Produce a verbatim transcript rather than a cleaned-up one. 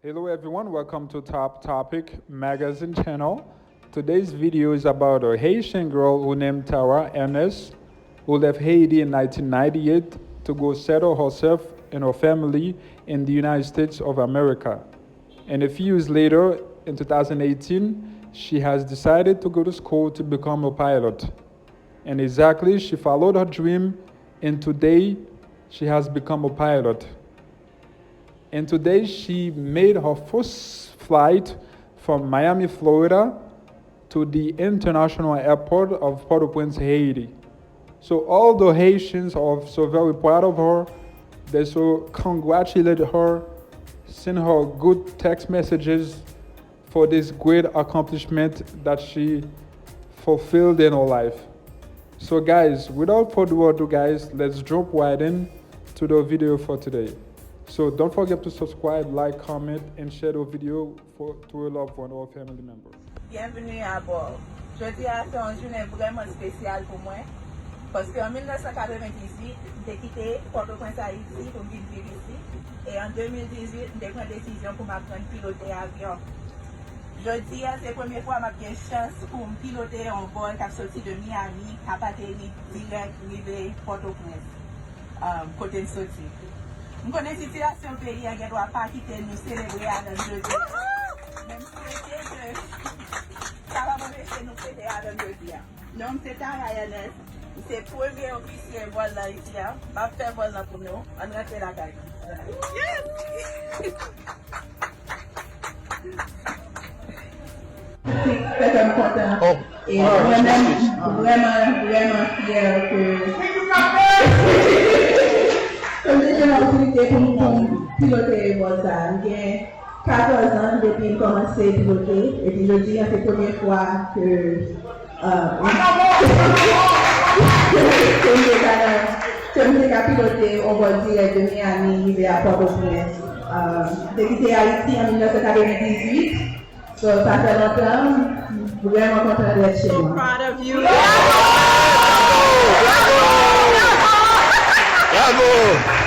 Hello everyone, welcome to Top Topic Magazine channel. Today's video is about a Haitian girl who named Tara Ernest, who left Haiti in nineteen ninety-eight to go settle herself and her family in the United States of America. And a few years later, in two thousand eighteen, she has decided to go to school to become a pilot. And exactly, she followed her dream, and today she has become a pilot. And today she made her first flight from Miami, Florida to the international airport of Port-au-Prince, Haiti. So all the Haitians are so very proud of her. They so congratulate her, send her good text messages for this great accomplishment that she fulfilled in her life. So guys, without further ado, guys, let's jump right in to the video for today. So don't forget to subscribe, like, comment, and share the video for, to a loved one or family member. Byenveni abò. Jodi a se yon jounen vrèman espesyal pou mwen, paske an mil nèf san katrevendizuit, m te kite Pòtoprens, Ayiti, pou m vin viv isit, e an de mil dizuit, m te pran desizyon pou m aprann pilote avyon. Jodi a, se premye fwa m ap gen chans pou m pilote yon vòl k ap soti de Miami, k ap ateri dirèk rive Pòtoprens, um, kote m soti. M konnen sitiyasyon peyi a gen dwa pa kite nou selebre avè n jodi a, men m swete ke sa p ap anpeche nou fete avè n jodi a. Non m se Tara Ernest, m se premye ofisye vòl nan isi a. M ap fè vòl nan pou nou. Ann rantre lakay nou. Yes! Fè kè m kontan. E mwen menm, m vrèman, vrèman fyè ke, ke m te jwenn opòtinite pou m, pou m pilote vòl sa a. M gen katòz an depi m kòmanse pilote, epi jodi a se premye fwa ke, euh, ke m te ka, ke m te ka pilote yon vòl dirèk de Miami rive a Pòtoprens. Euh, m te kite Ayiti an mil nèf san katrevendizuit. So, sa fè lontan, m vrèman kontan dèt chez moi. Proud of you. Bravo! Bravo!